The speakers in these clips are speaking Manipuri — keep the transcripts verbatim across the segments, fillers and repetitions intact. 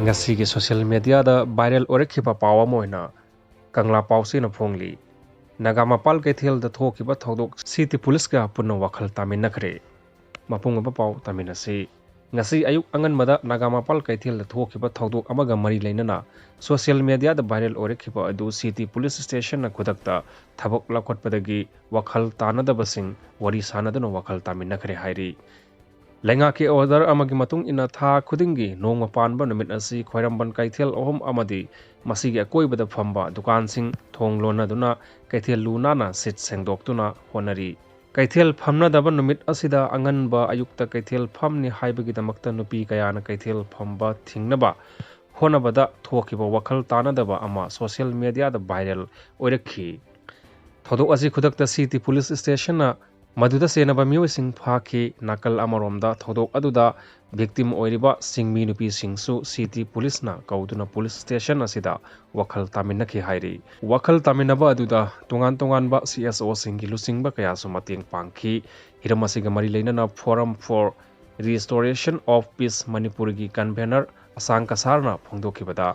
ꯉꯁꯤꯒꯤ ꯁꯣꯁꯤꯌꯦꯜ ꯃꯦꯗꯤꯌꯥꯗ ꯚꯥꯏꯔꯦꯜ ꯑꯣꯏꯔꯛꯈꯤꯕ ꯄꯥꯎ ꯑꯃ ꯑꯣꯏꯅ ꯀꯪꯂꯥ ꯄꯥꯎꯆꯦꯅ ꯐꯣꯡꯂꯤ꯫ ꯅꯥꯒꯥꯃꯄꯥꯜ ꯀꯩꯊꯦꯜꯗ ꯊꯣꯛꯈꯤꯕ ꯊꯧꯗꯣꯛ ꯁꯤꯇꯤ ꯄꯨꯂꯤꯁꯀ ꯄꯨꯟꯅ ꯋꯥꯈꯜ ꯇꯥꯃꯤꯟꯅꯈ꯭ꯔꯦ꯫ ꯃꯄꯨꯡ ꯑꯣꯏꯕ ꯄꯥꯎ ꯇꯥꯃꯤꯟꯅꯁꯤ꯫ ꯉꯁꯤ ꯑꯌꯨꯛ ꯑꯉꯟꯕꯗ ꯅꯥꯒꯥꯃꯄꯥꯜ ꯀꯩꯊꯦꯜꯗ ꯊꯣꯛꯈꯤꯕ ꯊꯧꯗꯣꯛ ꯑꯃꯒ ꯃꯔꯤ ꯂꯩꯅꯅ ꯁꯣꯁꯤꯌꯦꯜ ꯃꯦꯗꯤꯌꯥꯗ ꯚꯥꯏꯔꯦꯜ ꯑꯣꯏꯔꯛꯈꯤꯕ ꯑꯗꯨ ꯁꯤꯇꯤ ꯄꯨꯂꯤꯁ ꯁ꯭ꯇꯦꯁꯟꯅ ꯈꯨꯗꯛꯇ ꯊꯕꯛ ꯂꯧꯈꯠꯄꯗꯒꯤ ꯋꯥꯈꯜ ꯇꯥꯅꯗꯕꯁꯤꯡ ꯋꯥꯔꯤ ꯁꯥꯅꯗꯨꯅ ꯋꯥꯈꯜ ꯇꯥꯃꯤꯟꯅꯈ꯭ꯔꯦ ꯍꯥꯏꯔꯤ꯫ ꯂꯩꯉꯥꯛꯀꯤ ꯑꯣꯔꯗꯔ ꯑꯃꯒꯤ ꯃꯇꯨꯡ ꯏꯟꯅ ꯊꯥ ꯈꯨꯗꯤꯡꯒꯤ ꯅꯣꯡꯃ ꯄꯥꯟꯕ ꯅꯨꯃꯤꯠ ꯑꯁꯤ ꯈ꯭ꯋꯥꯏꯔꯝꯕꯟ ꯀꯩꯊꯦꯜ ꯑꯍꯨꯝ ꯑꯃꯗꯤ ꯃꯁꯤꯒꯤ ꯑꯀꯣꯏꯕꯗ ꯐꯝꯕ ꯗꯨꯀꯥꯟꯁꯤꯡ ꯊꯣꯡ ꯂꯣꯟꯅꯗꯨꯅ ꯀꯩꯊꯦꯜ ꯂꯨ ꯅꯥꯟꯅ ꯁꯤꯠ ꯁꯦꯡꯗꯣꯛꯇꯨꯅ ꯍꯣꯠꯅꯔꯤ꯫ ꯀꯩꯊꯦꯜ ꯐꯝꯅꯗꯕ ꯅꯨꯃꯤꯠ ꯑꯁꯤꯗ ꯑꯉꯟꯕ ꯑꯌꯨꯛꯇ ꯀꯩꯊꯦꯜ ꯐꯝꯅꯤ ꯍꯥꯏꯕꯒꯤꯗꯃꯛꯇ ꯅꯨꯄꯤ ꯀꯌꯥꯅ ꯀꯩꯊꯦꯜ ꯐꯝꯕ ꯊꯤꯡꯅꯕ ꯍꯣꯠꯅꯕꯗ ꯊꯣꯛꯈꯤꯕ ꯋꯥꯈꯜ ꯇꯥꯅꯗꯕ ꯑꯃ ꯁꯣꯁꯤꯌꯦꯜ ꯃꯦꯗꯤꯌꯥꯗ ꯚꯥꯏꯔꯦꯜ ꯑꯣꯏꯔꯛꯈꯤ꯫ ꯊꯧꯗꯣꯛ ꯑꯁꯤ ꯈꯨꯗꯛꯇ ꯁꯤꯇꯤ ꯄꯨꯂꯤꯁ ꯁ꯭ꯇꯦꯁꯟꯅ ꯃꯗꯨꯗ ꯆꯦꯟꯅꯕ ꯃꯤꯑꯣꯏꯁꯤꯡ ꯐꯥꯈꯤ꯫ ꯅꯥꯀꯜ ꯑꯃꯔꯣꯝꯗ ꯊꯧꯗꯣꯛ ꯑꯗꯨꯗ ꯚꯤꯛꯇꯤꯝ ꯑꯣꯏꯔꯤꯕ ꯆꯤꯡꯃꯤ ꯅꯨꯄꯤꯁꯤꯡꯁꯨ ꯁꯤꯇꯤ ꯄꯨꯂꯤꯁꯅ ꯀꯧꯗꯨꯅ ꯄꯨꯂꯤꯁ ꯁ꯭ꯇꯦꯁꯟ ꯑꯁꯤꯗ ꯋꯥꯈꯜ ꯇꯥꯃꯤꯟꯅꯈꯤ ꯍꯥꯏꯔꯤ꯫ ꯋꯥꯈꯜ ꯇꯥꯃꯤꯟꯅꯕ ꯑꯗꯨꯗ ꯇꯣꯉꯥꯟ ꯇꯣꯉꯥꯟꯕ ꯁꯤ ꯑꯦꯁ ꯑꯣꯁꯤꯡꯒꯤ ꯂꯨꯆꯤꯡꯕ ꯀꯌꯥꯁꯨ ꯃꯇꯦꯡ ꯄꯥꯡꯈꯤ꯫ ꯍꯤꯔꯝ ꯑꯁꯤꯒ ꯃꯔꯤ ꯂꯩꯅꯅ Forum for Restoration of Peace ꯃꯅꯤꯄꯨꯔꯒꯤ ꯀꯟꯚꯦꯅꯔ ꯑꯁꯥꯡ ꯀꯁꯥꯔꯅ ꯐꯣꯡꯗꯣꯛꯈꯤꯕꯗ,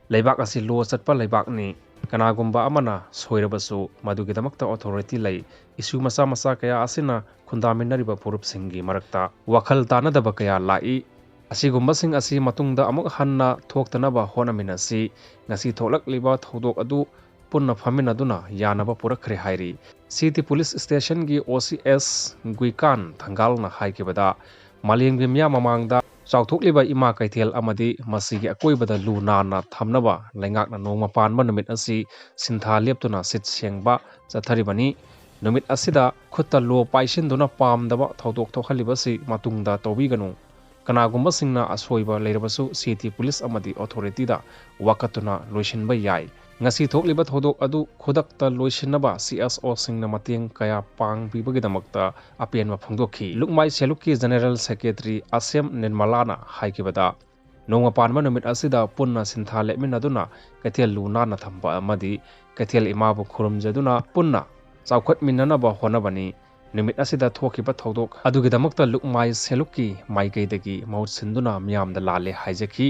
ꯂꯩꯕꯥꯛ ꯑꯁꯤ ꯂꯣ ꯆꯠꯄ ꯂꯩꯕꯥꯛꯅꯤ꯫ ꯀꯅꯥꯒꯨꯝꯕ ꯑꯃꯅ ꯁꯣꯏꯔꯕꯁꯨ ꯃꯗꯨꯒꯤꯗꯃꯛꯇ ꯑꯣꯊꯣꯔꯤꯇꯤ ꯂꯩ꯫ ꯏꯁꯨ ꯃꯆꯥ ꯃꯆꯥ ꯀꯌꯥ ꯑꯁꯤꯅ ꯈꯨꯟꯗꯥꯃꯤꯟꯅꯔꯤꯕ ꯐꯨꯔꯨꯞꯁꯤꯡꯒꯤ ꯃꯔꯛꯇ ꯋꯥꯈꯜ ꯇꯥꯅꯗꯕ ꯀꯌꯥ ꯂꯥꯛꯏ꯫ ꯑꯁꯤꯒꯨꯝꯕꯁꯤꯡ ꯑꯁꯤ ꯃꯇꯨꯡꯗ ꯑꯃꯨꯛ ꯍꯟꯅ ꯊꯣꯛꯇꯅꯕ ꯍꯣꯠꯅꯃꯤꯟꯅꯁꯤ꯫ ꯉꯁꯤ ꯊꯣꯛꯂꯛꯂꯤꯕ ꯊꯧꯗꯣꯛ ꯑꯗꯨ ꯄꯨꯟꯅ ꯐꯝꯃꯤꯟꯅꯗꯨꯅ ꯌꯥꯅꯕ ꯄꯨꯔꯛꯈ꯭ꯔꯦ ꯍꯥꯏꯔꯤ꯫ ꯁꯤꯇꯤ ꯄꯨꯂꯤꯁ ꯁ꯭ꯇꯦꯁꯟꯒꯤ ꯑꯣ ꯁꯤ ꯑꯦꯁ ꯒꯨꯏꯀꯥꯟ ꯊꯪꯒꯥꯜꯅ ꯍꯥꯏꯈꯤꯕꯗ, ꯃꯥꯂꯦꯝꯒꯤ ꯃꯤꯌꯥꯝ ꯃꯃꯥꯡꯗ ꯆꯥꯎꯊꯣꯛꯂꯤꯕ ꯏꯃꯥ ꯀꯩꯊꯦꯜ ꯑꯃꯗꯤ ꯃꯁꯤꯒꯤ ꯑꯀꯣꯏꯕꯗ ꯂꯨ ꯅꯥꯟꯅ ꯊꯝꯅꯕ ꯂꯩꯉꯥꯛꯅ ꯅꯣꯡꯃ ꯄꯥꯟꯕ ꯅꯨꯃꯤꯠ ꯑꯁꯤ ꯁꯤꯟꯊꯥ ꯂꯦꯞꯇꯨꯅ ꯁꯤꯠ ꯁꯦꯡꯕ ꯆꯠꯊꯔꯤꯕꯅꯤ꯫ ꯅꯨꯃꯤꯠ ꯑꯁꯤꯗ ꯈꯨꯠꯇ ꯂꯣ ꯄꯥꯏꯁꯤꯟꯗꯨꯅ ꯄꯥꯝꯗꯕ ꯊꯧꯗꯣꯛ ꯊꯣꯛꯍꯜꯂꯤꯕꯁꯤ ꯃꯇꯨꯡꯗ ꯇꯧꯕꯤꯒꯅꯨ꯫ ꯀꯅꯥꯒꯨꯝꯕꯁꯤꯡꯅ ꯑꯁꯣꯏꯕ ꯂꯩꯔꯕꯁꯨ ꯁꯤꯇꯤ ꯄꯨꯂꯤꯁ ꯑꯃꯗꯤ ꯑꯣꯊꯣꯔꯤꯇꯤꯗ ꯋꯥꯀꯠꯇꯨꯅ ꯂꯣꯏꯁꯤꯟꯕ ꯌꯥꯏ꯫ ꯉꯁꯤ ꯊꯣꯛꯂꯤꯕ ꯊꯧꯗꯣꯛ ꯑꯗꯨ ꯈꯨꯗꯛꯇ ꯂꯣꯏꯁꯤꯟꯅꯕ ꯁꯤ ꯑꯦꯁ ꯑꯣꯁꯤꯡꯅ ꯃꯇꯦꯡ ꯀꯌꯥ ꯄꯥꯡꯕꯤꯕꯒꯤꯗꯃꯛꯇ ꯑꯄꯦꯟꯕ ꯐꯣꯡꯗꯣꯛꯈꯤ꯫ ꯂꯨꯛꯃꯥꯏ ꯁꯦꯂꯨꯛꯀꯤ ꯖꯦꯅꯦꯔꯦꯜ ꯁꯦꯀ꯭ꯔꯦꯇꯔꯤ ꯑꯁꯦꯝ ꯅꯤꯔꯃꯂꯥꯅ ꯍꯥꯏꯈꯤꯕꯗ, ꯅꯣꯡꯃ ꯄꯥꯟꯕ ꯅꯨꯃꯤꯠ ꯑꯁꯤꯗ ꯄꯨꯟꯅ ꯁꯤꯟꯊꯥ ꯂꯦꯞꯃꯤꯟꯅꯗꯨꯅ ꯀꯩꯊꯦꯜ ꯂꯨ ꯅꯥꯟꯅ ꯊꯝꯕ ꯑꯃꯗꯤ ꯀꯩꯊꯦꯜ ꯏꯃꯥꯕꯨ ꯈꯨꯔꯨꯝꯖꯗꯨꯅ ꯄꯨꯟꯅ ꯆꯥꯎꯈꯠꯃꯤꯟꯅꯅꯕ ꯍꯣꯠꯅꯕꯅꯤ꯫ ꯅꯨꯃꯤꯠ ꯑꯁꯤꯗ ꯊꯣꯛꯈꯤꯕ ꯊꯧꯗꯣꯛ ꯑꯗꯨꯒꯤꯗꯃꯛꯇ ꯂꯨꯞꯃꯥꯏ ꯁꯦꯂꯨꯛꯀꯤ ꯃꯥꯏꯀꯩꯗꯒꯤ ꯃꯍꯨꯠ ꯁꯤꯟꯗꯨꯅ ꯃꯤꯌꯥꯝꯗ ꯂꯥꯜꯂꯦ ꯍꯥꯏꯖꯈꯤ꯫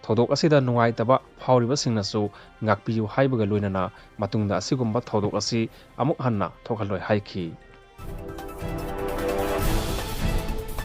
ꯊꯧꯗꯣꯛ ꯑꯁꯤꯗ ꯅꯨꯡꯉꯥꯏꯇꯕ ꯐꯥꯎꯔꯤꯕꯁꯤꯡꯅꯁꯨ ꯉꯥꯛꯄꯤꯌꯨ ꯍꯥꯏꯕꯒ ꯂꯣꯏꯅꯅ ꯃꯇꯨꯡꯗ ꯑꯁꯤꯒꯨꯝꯕ ꯊꯧꯗꯣꯛ ꯑꯁꯤ ꯑꯃꯨꯛ ꯍꯟꯅ ꯊꯣꯛꯍꯜꯂꯣꯏ ꯍꯥꯏꯈꯤ꯫